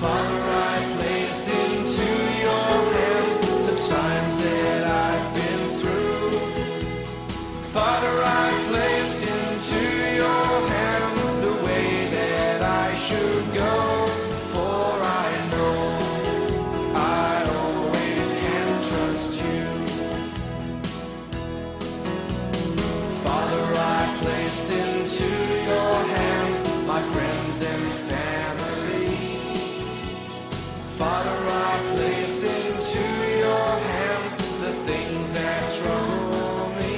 Father, I place into your hands the times that I've been through. Father, I place into your hands the way that I should go. For I know I always can trust you. Father, I place into your hands my friends and family. Father, I place into your hands the things that trouble me.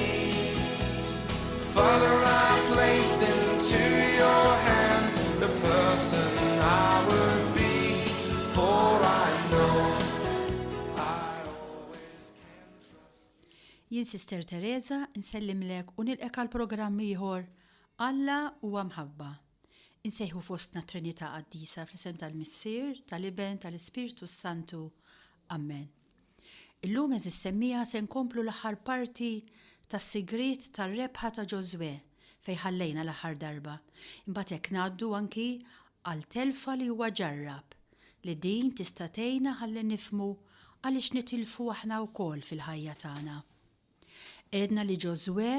Father, I place into your hands the person I would be, for I know I always can trust. Jien Sister Teresa nsellimlek u nilqek għal programm ieħor Alla huwa mħabba. Insejħu fostna t-Trinità Qaddisa fl-isem tal-Missier, tal-Iben, tal-Ispirtu s-Santu. Amen. Illum għeżież semmiegħa se nkomplu l-aħħar parti tas-sigriet tar-rebħa ta' Ġożwè fejn ħallejna l-aħħar darba. Imbagħad hekk ngħaddu anki għal telfa li huwa ġarrab, li din tista' tgħinna ħalli nifhmu għaliex nitilfu aħna wkoll fil-ħajja tagħna. Għedna li Ġożwè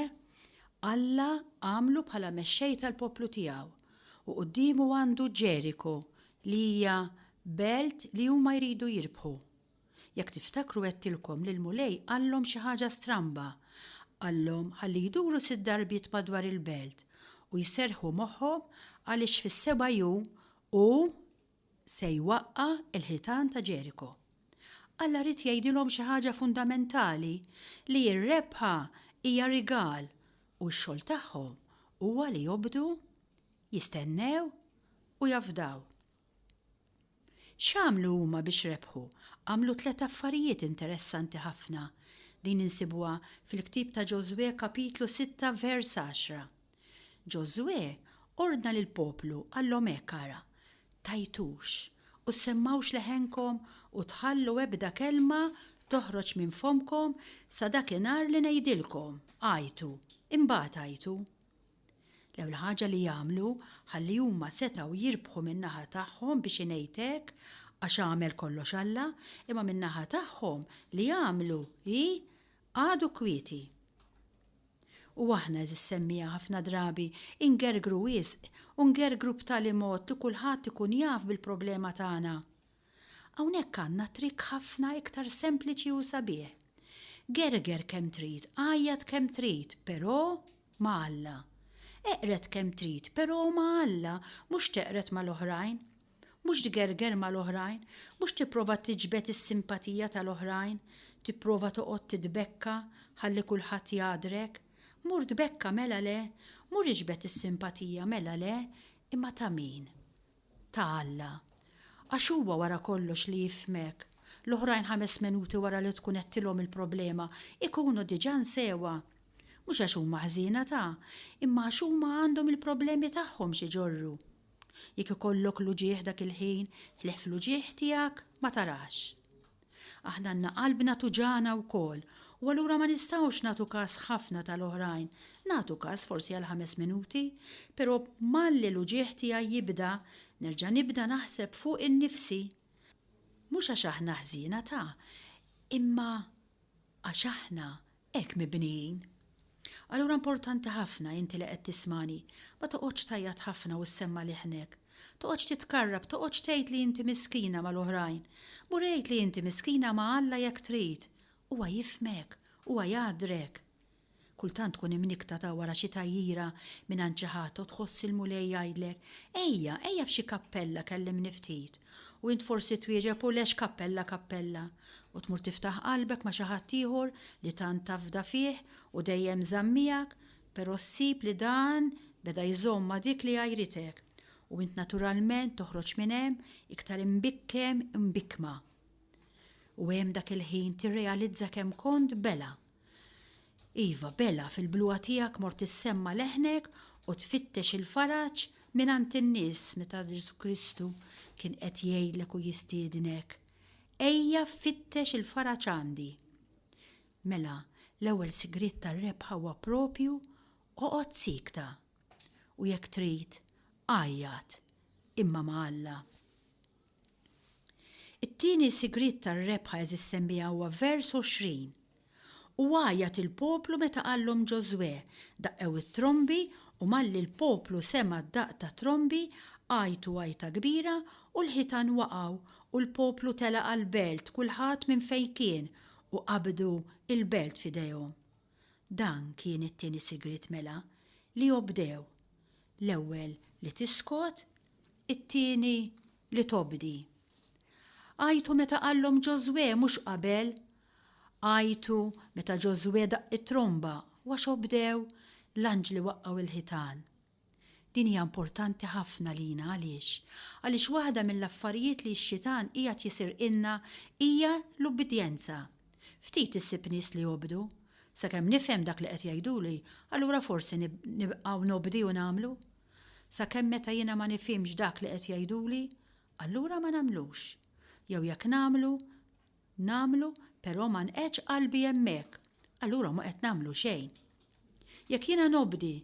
Alla għamlu bħala mexxej tal-poplu tiegħu u quddiemu għandu Ġeriko li hija belt li huma jridu jirbħu. Jekk tiftakru għedtilkom li l-Mulej qallhom xi ħaġa stramba. Qallhom ħalli jduru sitt darbiet madwar il-belt u jserrħu moħħhom għaliex fis-seba' jum hu se jwaqqa' l-ħitan ta' Ġeriko. Alla ried jgħidilhom xi ħaġa fundamentali li r-rebħa hija rigal u x-xogħol tagħhom huwa li jobdu, jistennew u jafdaw. X'għamlu huma biex rebħu? Għamlu tlett affarijiet interessanti ħafna. Din insibuha fil-ktieb ta' Ġożwè kapitlu sitta vers għaxra. Ġożwè ordna lill-poplu qallhom hekk ara, Tgħajtux, u ssemmgħux leħenkom u tħallu ebda kelma toħroġ minn fommkom sa dakinhar li ngħidilkom, 'Għajtu, imbagħad għajtu. L-ewwel ħaġa li għamlu ħalli huma setgħu jirbħu min-naħa tagħhom biex ingħid hekk għax għamel kollox Alla, imma min-naħa tagħhom li għamlu hi qagħdu kwieti. U aħna għeżież semmiegħa ħafna drabi ingergru wisq u ngergru b'tali mod li kulħadd ikun jaf bil-problema tagħna. Hawnhekk għandna trikk ħafna iktar sempliċi u sabiħ. Gerger kemm trid, għajjat kemm trid, però ma' Alla. Eqred kemm trid, però ma' Alla, mhux teqred mal-oħrajn. Mhux tgerger mal-oħrajn, mhux tipprova tiġbed is-simpatija tal-oħrajn, tipprova toqgħod titbekka ħalli kulħadd jagħdrek. Mur tbekka mela le, mur iġbed is-simpatija mela le, imma ta' min? Ta' Alla. Għax huwa wara kollox li jifhmek. L-oħrajn ħames minuti wara li tkun għedtilhom il-problema, ikunu diġà nsewha. Mhux għax huma ħżiena ta', imma għax huma għandhom il-problemi tagħhom x'iġorru. Jekk ikollok l-uġigħ dak il-ħin, ħlieh fl-uġigħ tiegħek ma tarax. Aħna għandna qalbna tuġagħna wkoll u allura ma nistgħux nagħtu kas ħafna tal-oħrajn. Nagħtu kas forsi għal ħames minuti, però malli l-uġigħ tiegħi jibda, nerġa' nibda naħseb fuqi nnifsi. Mhux għax aħna ħżiena ta', imma Għax aħna hekk mibnijin. Allura importanti ħafna inti li qed tismagħni, ma toqgħodx tgħajjat ħafna u ssemma' leħnek. Toqgħodx titkarrab, toqgħodx tgħid li inti miskina mal-oħrajn. Mur għid li inti miskina ma' Alla jekk trid. Huwa jifhmek, huwa jagħdrek. Kultant tkun imnikkta ta' wara xi tgħajjira mingħand xi ħadd u tħoss il-Mulej jgħidlek, Ejja, ejja f'xi kappella kellimni ftit. U int forsi twieġeb u le x'kappella kappella. U tmur tiftaħ qalbek ma' xi ħadd ieħor li tant tafda fih u dejjem żamm miegħek, però ssib li dan beda jżomm ma' dik li għajritek. U int naturalment toħroġ minn hemm iktar imbikkem imbikkma. U hemm dak il-ħin tirrealizza kemm kont belha. Iva, bela, fil-bluha tiegħek mort issemma' leħnek u tfittex il-faraġ mingħand in-nies meta Ġesù Kristu kien qed jgħidlek u jistiednek, Ejja fittex il-faraġ għandi. Mela, l-ewwel sigriet tar-rebħa huwa proprju oqgħod siekta. U jekk trid, għajjat, imma ma' Alla. It-tieni sigriet tar-rebħa għeżież semmiegħa huwa vers 20. U għajjat il-poplu meta qallhom Ġożwè, Daqqew it-trombi, u malli l-poplu sema' d-daqq tat-trombi, għajtu għajta kbira, u l-ħitan waqgħu, u l-poplu telaq għall-belt, kulħadd minn fejn kien, u qabdu l-belt f'idejhom. Dan kien it-tieni sigriet mela, li obdew. L-ewwel li tiskot, it-tieni li tobdi. Għajtu meta qallhom Ġożwè mhux qabel. Għajtu meta Ġożwè daqq it-tromba u għax obdew, l-anġli waqqgħu l-ħitan. Din hija importanti ħafna lina għaliex? Għaliex waħda mill-affarijiet li x-xitan qiegħed jisirqilna hija l-ubbidjenza. Ftit issib nies li jobdu. Sakemm nifhem dak li qed jgħiduli, allura forsi nibqgħu nobdi u nagħmlu. Sakemm meta jiena ma nifhimx dak li qed jgħiduli, allura ma nagħmlux. Jew jekk nagħmlu, Nagħmlu, però ma nqegħedx qalbi hemmhekk, allura mhu qed nagħmlu xejn. Jekk jiena nobdi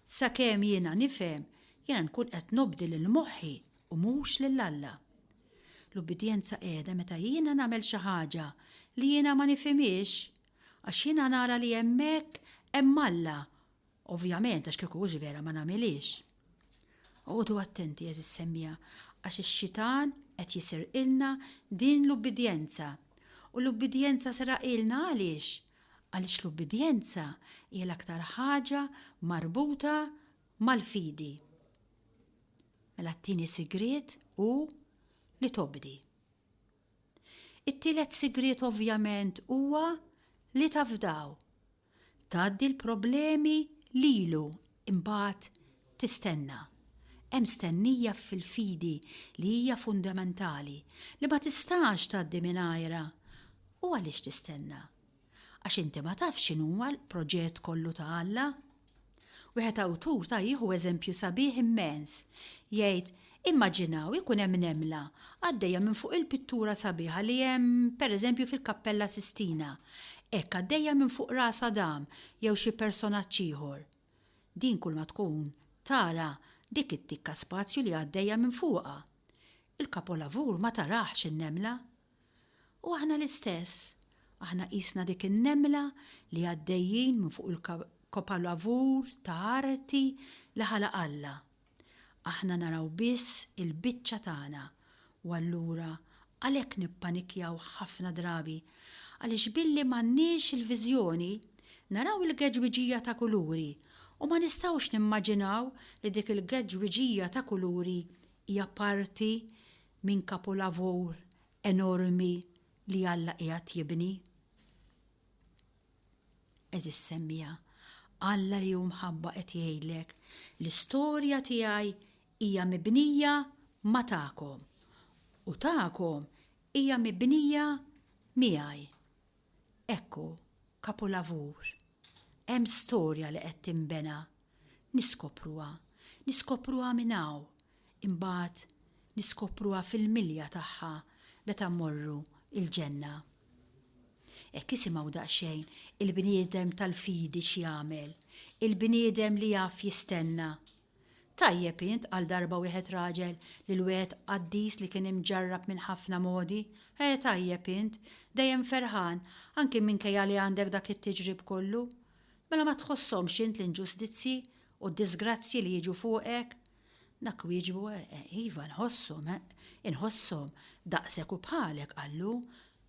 sakemm jiena nifhem, jiena nkun qed nobdi lil moħħi u mhux lil Alla. L-ubbidjenza qiegħda meta jiena nagħmel xi ħaġa li jiena ma nifhimhiex, għax jiena nara li hemmhekk hemm Alla Ovvjament, għax kieku hux vera ma nagħmilhiex. Oqogħdu attenti, għeżież semmiegħa, għax ix-xitan qed jisirqilna din l-ubbidjenza. U l-ubbidjenza seraqilna għaliex? Għaliex l-ubbidjenza hija l-aktar ħaġa marbuta mal-fidi. Mela t-tieni sigriet hu li tobdi. It-tielet sigriet ovvjament huwa li tafdaw. Tgħaddi l-problemi lilu imbagħad tistenna. Hemm stennija fil-fidi li hija fundamentali, li ma tistax tgħaddi mingħajrha. U għaliex tistenna? Għax inti ma tafx x'inhuwa l-proġett kollu ta' Alla. Wieħed awtur ta jieħu eżempju sabiħ immens. Jgħid, Immaġinaw ikun hemm nemla għaddejja minn fuq il-pittura sabiħa li hemm, pereżempju, fil-Kappella Sistina. Hekk għaddejja minn fuq ras Adam jew xi personaġġ ieħor. Din kulma tkun tara dik it-tikka spazju li għaddejja minn fuqha. Il-kapolavur ma tarahx in-nemla. U aħna l-istess, aħna qisna dik in-nemla li għaddejjin minn fuq il-kopalavur ta' arti li ħalaq Alla. Aħna naraw biss il-biċċa tagħna u allura għalhekk nippanikjaw ħafna drabi għaliex billi m'għandniex il-viżjoni, naraw il-geġwiġija ta' kuluri u ma nistgħux nimmaġinaw li dik il-geġwiġija ta' kuluri hija parti minn kapolavur enormi li Alla qiegħed jibni. Għeżież semmiegħa, Alla li hu mħabba qed jgħidlek, l-istorja tiegħi hija mibnija ma' tagħkom u tagħkom hija mibnija miegħi. Hekk hu, kapolavur. Hemm storja li qed tinbena. Niskopruha. Niskopruha minn hawn. Imbagħad niskopruha fil-milja tagħha meta mmorru l-ġenna. Hekk isimgħu daqsxejn il-bniedem tal-fidi x'jagħmel, il-bniedem li jaf jistenna. Tajjeb int, qal darba wieħed raġel lil wieħed qaddis li kien imġarrab minn ħafna modi, eh tajjeb int, dejjem ferħan, anki minkejja li għandek dak it-tiġrib kollu. Mela ma tħosshomx int l-inġustizzji u d-diżgrazzji li jiġu fuqek? Dak wieġbu, eh, iva, nħosshom, eh, inħosshom, daqsek u bħalek, qallu.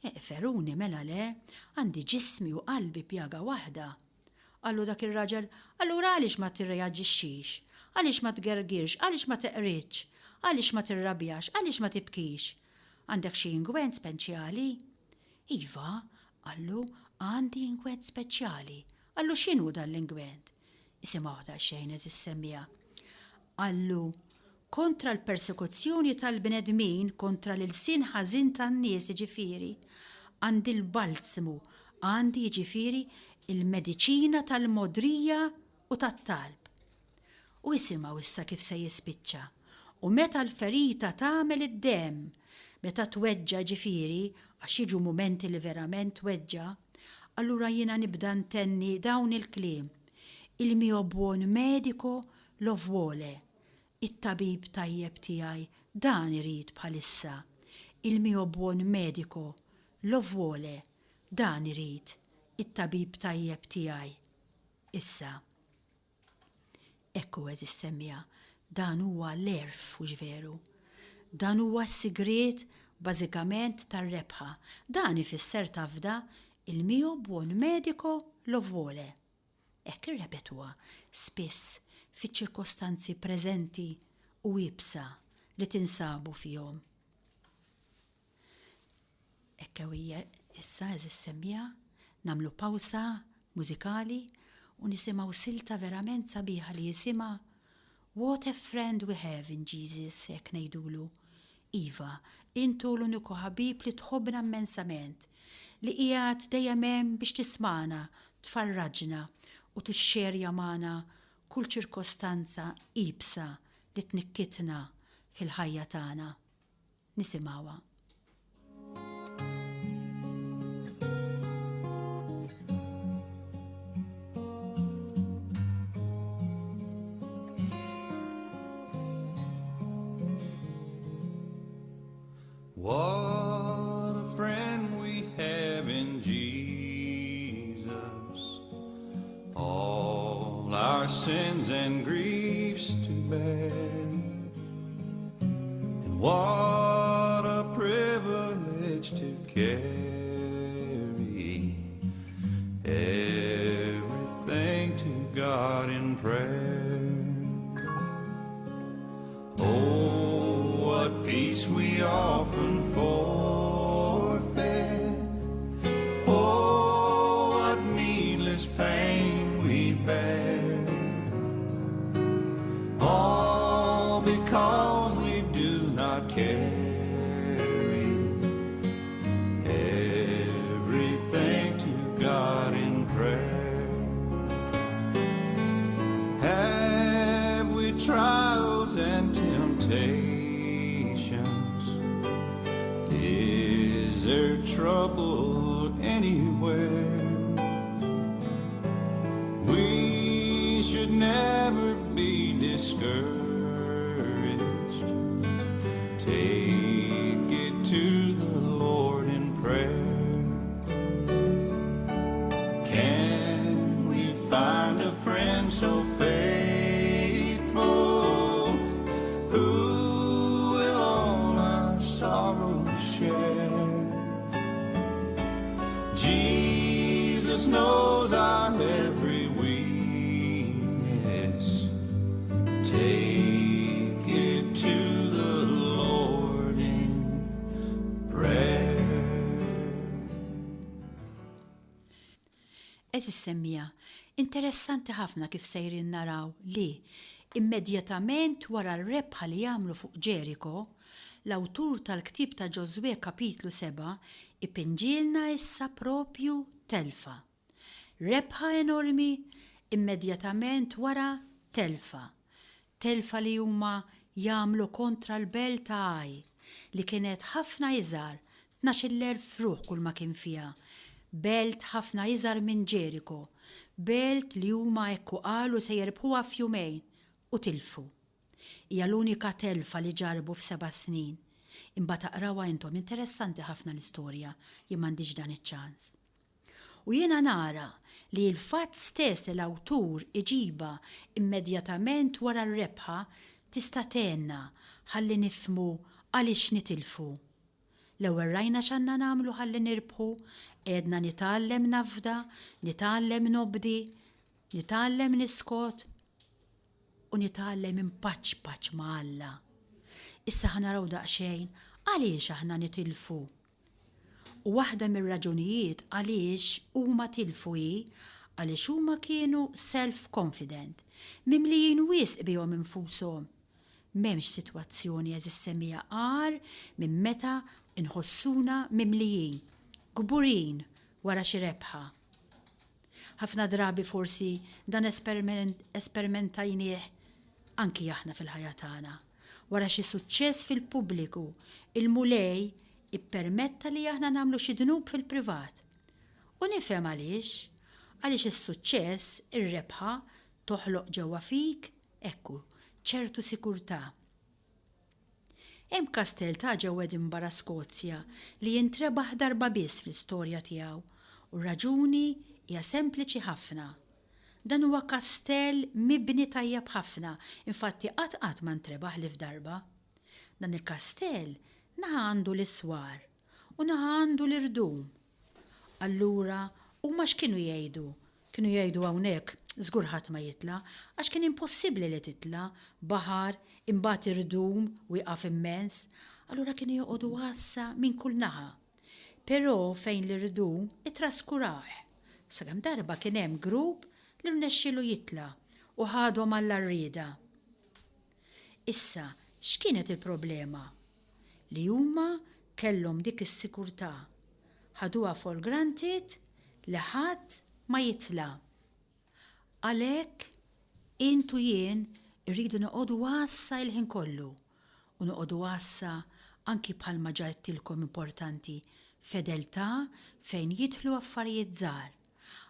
Eh, feruni, mela le, għandi ġismi u qalbi pjaga waħda. Qallu dak ir-raġel, allura għaliex ma tirreaġixxix? Għaliex ma tgergirx? Għaliex ma teqridx? Għaliex ma tirrabjax? Għaliex ma tibkix? Għandek xi ingwent spenċjali? Iva, qallu, għandi ingwent speċjali. Qallu x'inhu dan l-ingwent? Isimgħuh daqsxejn għeżież semmiegħa. Qallu, Kontra l-persekuzzjoni tal-bnedmin, kontra l-ilsien ħażin tan-nies, jiġifieri, għandi l-balzmu, għandi, jiġifieri, il-mediċina tal-mogħdrija u tat-talb. U isimgħu issa kif se jispiċċa. U meta l-ferita tagħmel id-demm, meta tweġġa' jiġifieri, għax jiġu mumenti li verament tweġġa', allura jiena nibda ntenni dawn il-kliem, Il mio buon medico lo vuole. It-tabib tajjeb tiegħi dan irid bħalissa. Il mio buon medico lo vuole, dan irid it-tabib tajjeb tiegħi. Issa. Hekk hu għeżież semmiegħa, dan huwa l-għerf hux veru? Dan huwa s-sigriet bażikament tar-rebħa. Dan ifisser tafda il mio buon medico lo vuole. Hekk irrepetuha spiss fiċ-ċirkostanzi preżenti u iebsa li tinsabu fihom. Hekk hija issa għeżież semmiegħa, nagħmlu pawsa mużikali u nisimgħu silta verament sabiħa li jisimha What a friend we have in Jesus, hekk ngħidulu. Iva, int hu l-uniku ħabib li tħobbna immensament, li qiegħed dejjem hemm biex tismagħna, tfarraġna u tixxerja magħna kull ċirkostanza iebsa li tnikkitna fil-ħajja tagħna. Nisimgħuha. What a friend we have in Jesus. All our sins and griefs to bear. And what a privilege to carry everything to God in prayer. Oh, what peace we often forfeit. Oh, what needless pain we bear. All because we do not carry everything to God in prayer. Have we trials and temptations? Is there trouble anywhere? We should never be discouraged. Take it to the Lord in prayer. Can we find a friend so faithful who will all our sorrows share? Jesus knows our every weakness. Take it to the Lord in prayer. Għeżież semmiegħa, interessanti ħafna kif sejrin naraw li, immedjatament wara r-rebħa li għamlu fuq Ġeriko, l-awtur tal-ktieb ta' Ġożwè kapitlu sebgħa ipinġielna issa proprju telfa. Rebħa enormi immedjatament wara telfa. Telfa li huma jagħmlu kontra l-belt ta' Għaj, li kienet ħafna iżgħar, 12,000 ruħ kulma kien fiha, belt ħafna iżgħar minn Ġeriko, belt li huma hekk u qalu se jirbħuha f'jumejn, u tilfu. Hija l-unika telfa li ġarrbu f'seba' snin. Imbagħad aqrawha intom, interessanti ħafna l-istorja, jien m'għandix dan iċ-ċans. U jiena nara li l-fatt stess li l-awtur iġibha immedjatament wara r-rebħa tista' tgħinna ħalli nifhmu għaliex nitilfu. L-ewwel rajna x'għandna nagħmlu ħalli nirbħu, għedna nitgħallem nafda, nitgħallem nobdi, nitgħallem niskot u nitgħallem inpaċpaċ ma' Alla. Issa ħa naraw daqsxejn għaliex aħna nitilfu. U waħda mir-raġunijiet għaliex huma tilfu hi għaliex huma kienu self-confident, mimlijin wisq bihom infushom. M'hemmx sitwazzjoni għeżież semmiegħa agħar minn meta nħossuna mimlijin, kburin wara xi rebħa. Ħafna drabi forsi dan esperimentajnieh anki aħna fil-ħajja tagħna. Wara xi suċċess fil-pubbliku, il-Mulej ippermetta li aħna nagħmlu xi dnub fil-privat. U nifhem għaliex, għaliex is-suċċess, ir-rebħa, toħloq ġewwa fik, ekku, ċertu sikurtà. Hemm kastell ta' ġewwa Edinburgh, Skozja, li intrebaħ darba biss fl-istorja tiegħu, u r-raġuni hija sempliċi ħafna. Dan huwa kastell mibni tajjeb ħafna, infatti qatt qatt ma ntrebaħ ħlief darba. Dan il-kastell naħa għandu l-iswar u naħa għandu l-irdum. Allura huma x'kienu jgħidu? Kienu jgħidu hawnhekk żgur ħadd ma jitla' għax kien impossibbli li titla', baħar, imbagħad irdum wieqaf immens, allura kienu joqogħdu għassa minn kull naħa. Però fejn l-irdum ittraskurawh, sakemm darba kien hemm grupp li rnexxielu jitla' u ħadhom għall-għarrieda. Issa, x'kienet il-problema? Li huma kellhom dik is-sikurtà. Ħaduha for granted li ħadd ma jitla'. Għalhekk, int u jien irridu noqogħdu għassa il-ħin kollu. U noqogħdu għassa anki bħalma ġa għedtilkom importanti, fedeltà fejn jidħlu affarijiet żgħar.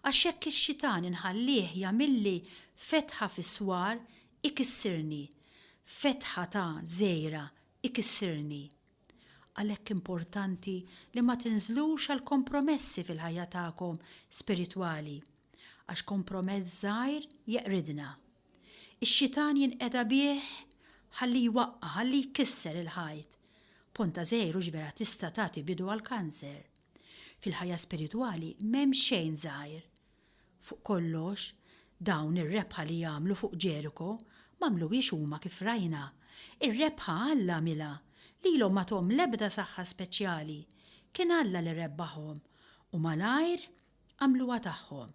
Għax jekk ix-xitan inħallih jagħmilli fetħa fis-swar ikissirni, fetħa ta' żgħira ikissirni. Għalhekk importanti li ma tinżlux għal kompromessi fil-ħajja tagħkom spiritwali, għax kompromess żgħir jeqridna. Ix-xitan jinqeda bih ħalli jwaqqa', ħalli jkisser il-ħajt. Ponta żgħir hux vera tista' tagħti bidu għall-kanser. Fil-ħajja spiritwali m'hemm xejn żgħir. Fuq kollox, dawn ir-rebħa li għamlu fuq Ġeriko m'għamluhiex huma kif rajna. Ir-rebħa Alla għamilha. Lilhom ma thom l-ebda saħħa speċjali. Kien Alla li rebbaħhom u malajr għamluha tagħhom.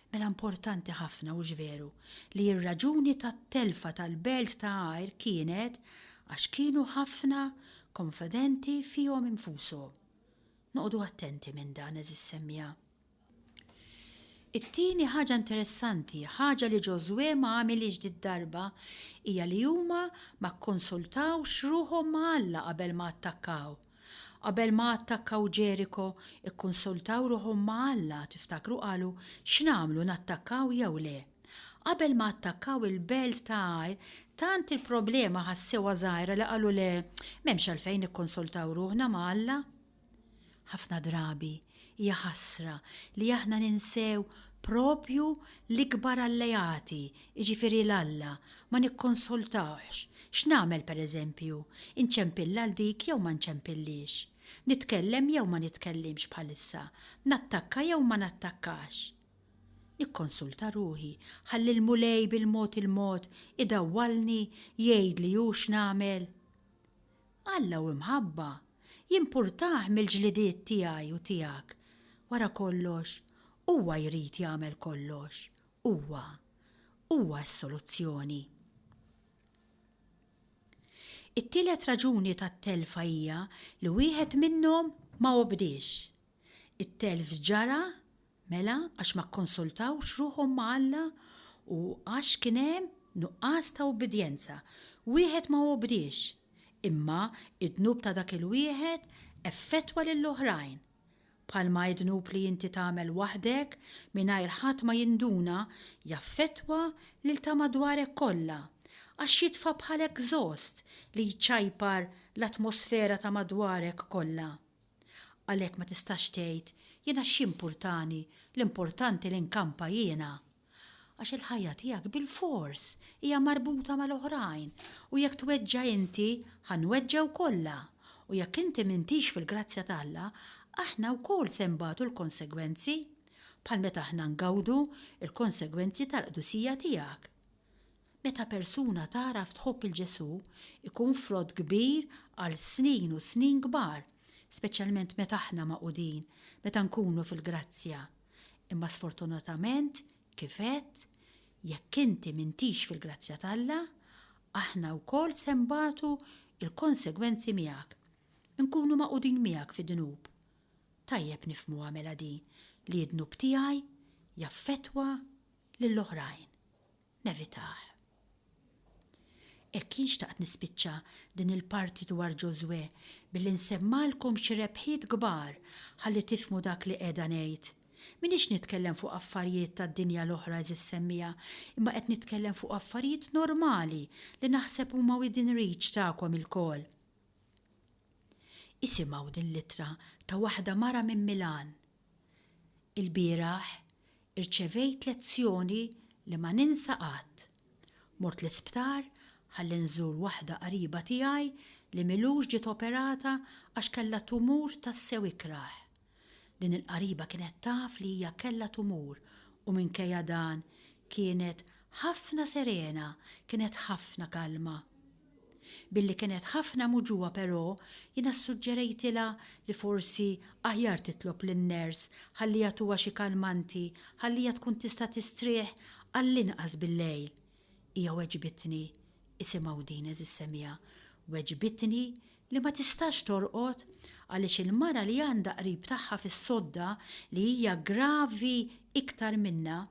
Mela importanti ħafna, hux veru, li r-raġuni tat-telfa tal-belt ta' Għajr kienet għax kienu ħafna konfidenti fihom infushom. Noqogħdu attenti minn dan, għeżież semmiegħa. It-tieni ħaġa interessanti, ħaġa li Ġożwè ma għamilhiex did-darba, hija li huma ma kkonsultawx ruħhom ma' Alla qabel ma attakkaw. Qabel ma attakkaw Ġeriko, ikkonsultaw ruħhom ma' Alla, tiftakru qalu, x'nagħmlu, nattakkaw jew le? Qabel ma attakkaw il-belt ta' Għaj, tant il-problema ħassewha żgħira li qalu le, m'hemmx għalfejn nikkonsultaw ruħna ma' Alla. Ħafna drabi hija ħasra li aħna ninsew proprju l-ikbar alleati, jiġifieri 'l Alla, ma nikkonsultawhx. X'nagħmel pereżempju? Inċempillha 'l dik jew ma nċempillhiex? Nitkellem jew ma nitkellimx bħalissa? Nattakka jew ma nattakkax? Nikkonsulta ruħi, ħalli l-Mulej bil-mod il-mod idawwalni, jgħidli hu x'nagħmel. Alla hu imħabba. Jimpurtah mill-ġlidiet tiegħi u tiegħek. Wara kollox, huwa jrid jagħmel kollox. Huwa. Huwa s-soluzzjoni. It-tielet raġuni tat-telfa hija li wieħed minnhom ma obdiex. It-telf ġara Mela għax ma kkonsultawx ruħhom ma' Alla u għax kien hemm nuqqas ta' ubbidjenza. Wieħed ma obdiex, imma d-dnub ta' dak il-wieħed effettwa lill-oħrajn. Bħalma d-dnub li inti tagħmel waħdek mingħajr ħadd ma jinduna jaffettwa lil ta' madwarek kollha, għax jitfa' bħal exhaust li jċajpar l-atmosfera ta' madwarek kollha. Għalhekk ma tistax tgħid, jiena x'jimpurtani, l-importanti li nkampa jiena. Għax il-ħajja tiegħek bilfors hija marbuta mal-oħrajn u jekk tweġġa' inti, ħa nweġġgħu kollha. U jekk inti m'intix fil-grazzja t'Alla, aħna wkoll se nbatu l-konsegwenzi, bħal meta aħna ngawdu l-konsegwenzi tal-qdusija tiegħek. Meta persuna tagħraf tħobb 'il Ġesù, ikun frott kbir għal snin u snin kbar, speċjalment meta aħna magħqudin, meta nkunu fil-grazzja. Imma sfortunatament, kif għedt, jekk inti m'intix fil-grazzja t'Alla, aħna wkoll se nbatu l-konsegwenzi miegħek. Inkunu magħqudin miegħek fid-dnub. Tajjeb nifhmuha mela din, li d-dnub tiegħi jaffettwa lill-oħrajn. Nevitah. Hekk jien xtaqt nispiċċa din il-parti dwar Ġożwè billi nsemmgħalkom xi rebħiet kbar ħalli tifhmu dak li qiegħda ngħid. M'iniex nitkellem fuq affarijiet tad-dinja l-oħra għeżież semmiegħa imma qed nitkellem fuq affarijiet normali li naħseb huma within reach tagħkom ilkoll. Isimgħu din l-ittra ta' waħda mara minn Milan. Ilbieraħ irċevejt lezzjoni li ma ninsa qatt. Mort l-isptar ħalli nżur waħda qariba tiegħi li m'ilux ġiet operata għax kellha tumur tassew ikrah. Din il-qariba kienet taf li hija kellha tumur u minkejja dan kienet ħafna serena, kienet ħafna kalma. Billi kienet ħafna muġugħa però jiena ssuġġerejtilha li forsi aħjar titlob lin-nurse ħalli jagħtuha xi kalmanti ħalli hija tkun tista' tistrieħ għall-inqas bil-lejl. Hija weġbitni, isimgħu din għeżież semmiegħa, weġbitni li ma tistax torqod għaliex il-mara li għandha qrib tagħha fis-sodda li hija gravi iktar minnha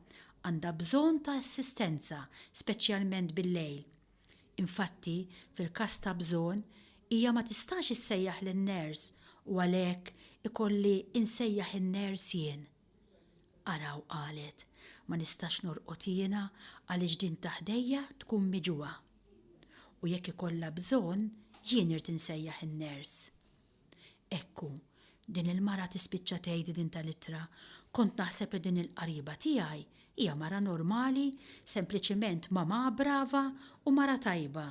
għandha bżonn ta' assistenza speċjalment bil-lejl. Infatti, fil-każ ta' bżonn, hija ma tistax issejjaħ lin-nurse u għalhekk ikolli insejjaħ in-nurse jien. Araw, qalet, ma nistax norqod jiena għaliex din ta' ħdejja tkun miġugħa. U jekk ikollha bżonn, jien irid insejjaħ in-nurse. Hekk hu, din il-mara tispiċċa tgħid din tal-ittra, kont naħseb li din il-qariba tiegħi hija mara normali, sempliċiment mamà brava u mara tajba.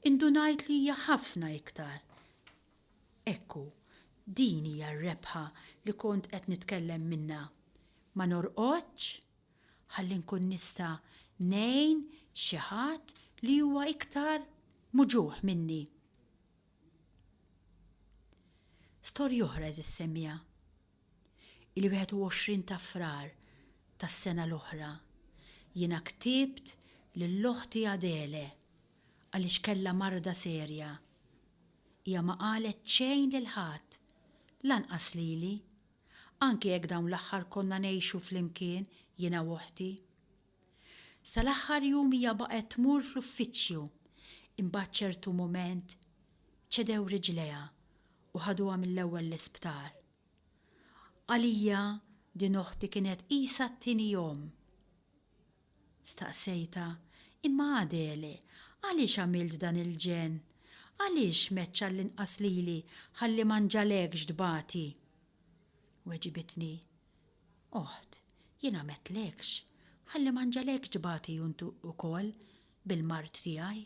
Indunajt li hija ħafna iktar. Hekk hu, din hija r-rebħa li kont qed nitkellem minnha. Ma norqodx ħalli nkun nista' ngħin xi ħadd li huwa iktar muġugħ minni. Storja oħra għeżież semmiegħa. Il-21 ta' Frar tas-sena l-oħra, jiena ktibt lil oħti Adele għaliex kellha marda serja. Hija ma qalet xejn lil ħadd, lanqas lili, anke jekk dawn l-aħħar konna ngħixu flimkien jiena u oħti. Sal-aħħar jum hija baqgħet tmur fl-uffiċċju, imbagħad ċertu mument ċedew riġlejha u ħaduha mill-ewwel l-isptar. Għalija din oħti kienet qisha t-tieni omm. Staqsejtha, Imma Adele, għaliex għamilt dan il-ġenn? Għaliex m'għedtx għall-inqas lili ħalli ma nġagħlekx tbati? Weġibitni, Oħt, jiena m'għedtlekx, ħalli ma nġagħlekx tbati int ukoll bil-mard tiegħi.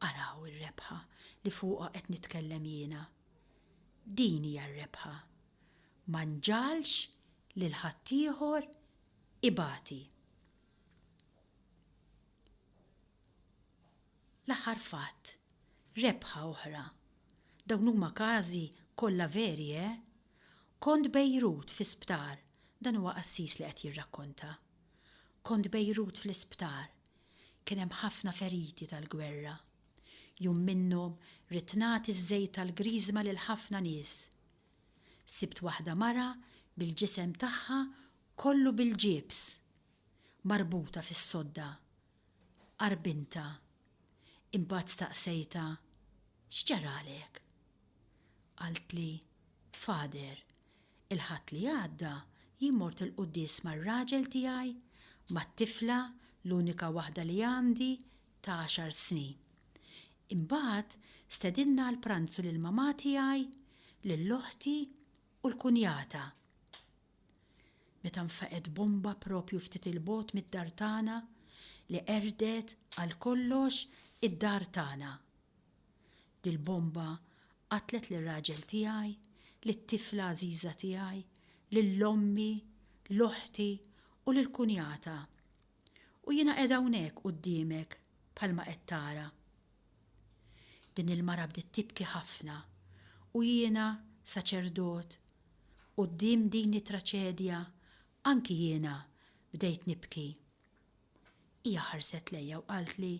Araw ir-rebħa li fuqha qed nitkellem jiena. Din hija r-rebħa. Ma nġagħalx lil ħaddieħor ibati. L-aħħar fatt, rebħa oħra. Dawn huma każi kollha veri, eh? Kont Bejrut fi sptar, dan huwa qassis li qed jirrakkonta. Kont Bejrut fl-isptar. Kien hemm ħafna feriti tal-gwerra. Jum minnhom ridt nagħti ż-żejt tal-griżma lil ħafna nies. Sibt waħda mara bil-ġisem tagħha kollu bil-ġibs, marbuta fis-sodda. Qarbintha. Imbagħad staqsejtha, X'ġaralek? Qaltli, Father, il-Ħadd li għadda jien mort il-quddies mar-raġel tiegħi, mat-tifla, l-unika waħda li għandi, ta' għaxar snin. Imbagħad stedinna għall-pranzu lill-mamà tiegħi, lil oħti u l-kunjata. Meta nfaqgħet bomba proprju ftit 'il bogħod mid-dar tagħna li qerdet għal kollox id-dar tagħna. Dil-bomba qatlet lir-raġel tiegħi, lit-tifla għażiża tiegħi, lil ommi, 'l oħti u lill-kunjata. U jiena qiegħda hawnhekk quddiemek bħalma qed tara. Din il-mara bdiet tibki ħafna u jiena, saċerdot, quddiem din it-traċedja anki jiena bdejt nibki. Hija ħarset lejja u qaltli,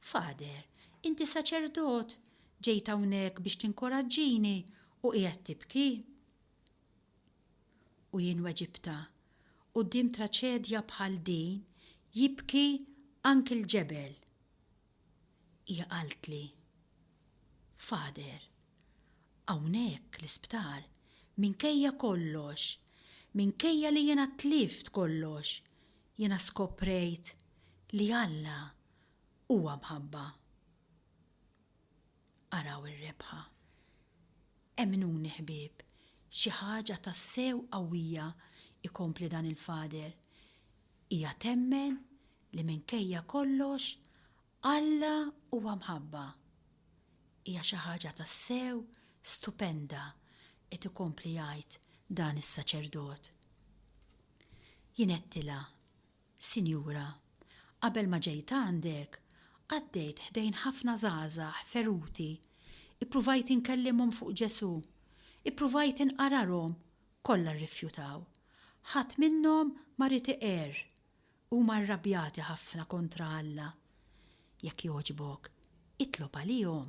Father, inti saċerdot, ġejt hawnhekk biex tinkoraġġini u qiegħed tibki? U jien weġibtha, Quddiem traċedja bħal din jibki anki l-ġebel. Hija qaltli, Father, hawnhekk l-isptar, minkejja kollox, minkejja li jiena tlift kollox, jiena skoprejt li Alla huwa mħabba. Araw ir-rebħa. Emmnuni ħbieb, xi ħaġa tassew qawwija, ikompli dan il-Father, hija temmen li minkejja kollox Alla huwa mħabba. Hija xi ħaġa tassew stupenda, qed ikompli jgħid dan is-saċerdot. Jien għedtilha, Sinjura, qabel ma ġejt għandek, għaddejt ħdejn ħafna żgħażagħ feruti, ippruvajt inkellimhom fuq Ġesù, ippruvajt inqararhom, kollha rrifjutaw. Ħadd minnhom ma ried iqerr. Huma rrabjati ħafna kontra Alla. Jekk jogħġbok, itlob għalihom.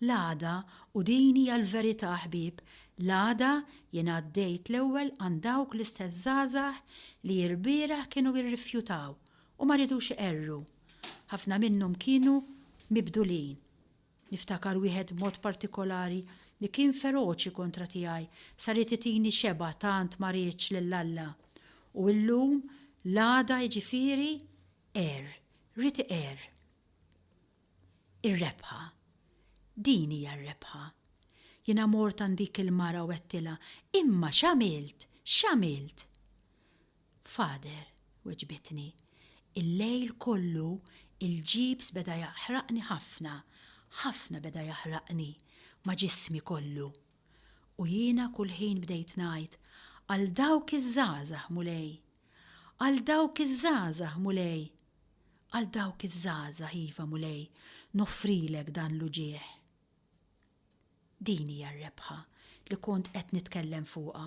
L-għada, u din hija l-verità ħbieb, l-għada jien għaddejt l-ewwel għand dawk l-istess żgħażagħ li ilbieraħ kienu irrifjutaw u ma ridux iqerru. Ħafna minnhom kienu mibdulin. Niftakar wieħed b'mod partikolari li kien feroċi kontra tiegħi sa ried itini xebgħa tant ma riedx lil Alla. U illum, l-għada jiġifieri, qerr, ried iqerr. Ir-rebħa. Din hija r-rebħa. Jiena mort għand dik il-mara u għedtilha, Imma x'għamilt? X'għamilt? Father, weġbitni, il-lejl kollu il-ġibs beda jaħraqni ħafna, ħafna beda jaħraqni ma' ġismi kollu. U jiena kull ħin bdejt ngħid, Għal dawk iż-żgħażagħ, Mulej! Għal dawk iż-żgħażagħ, Mulej! Għal dawk iż-żgħażagħ, iva, Mulej, noffrilek dan l-uġigħ. Din hija r-rebħa li kont qed nitkellem fuqha.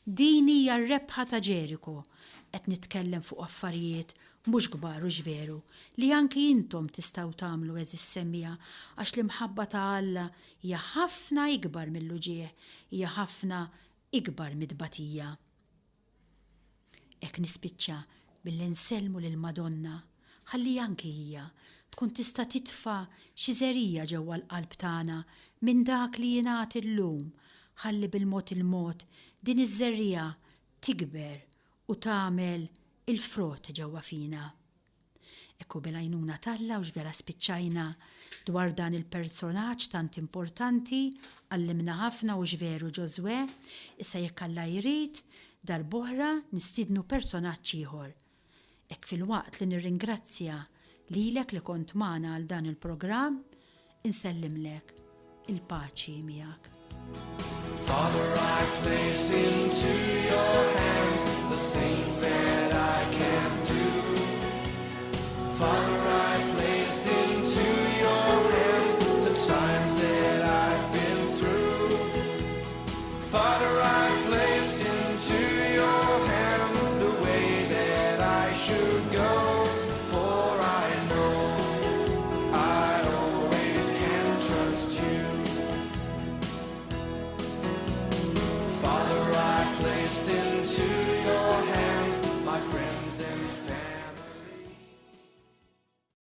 Din hija r-rebħa ta' Ġeriko. Qed nitkellem fuq affarijiet mhux kbar hux veru, li anki intom tistgħu tagħmlu għeżież semmiegħa għax l-imħabba ta' Alla hija ħafna ikbar mill-uġigħ, hija ħafna ikbar mit-tbatija. Hekk nispiċċa billi nsellmu lill-Madonna ħalli anki hija tkun tista' titfa' xi żerriegħa ġewwa l-qalb tagħna minn dak li jingħad illum ħalli bil-mod il-mod din iż-żerriegħa tikber u tagħmel il-frott ġewwa fina. Hekk hu bil-għajnuna t'Alla hux vera spiċċajna dwar dan il-personaġġ tant importanti, għallimna ħafna hux veru Ġożwè, issa jekk Alla jrid, darb'oħra nistiednu personaġġ ieħor. Hekk filwaqt li nirringrazzja lilek li kont magħna għal dan il-programm, Insellimlek, il-paċi miegħek. Father, I place into your hands the things that I can do. Father, I place into your hands the times that I've been through. Father, I place into your hands the way that I should go, for I know I always can trust you. Father, I place into your hands my friends and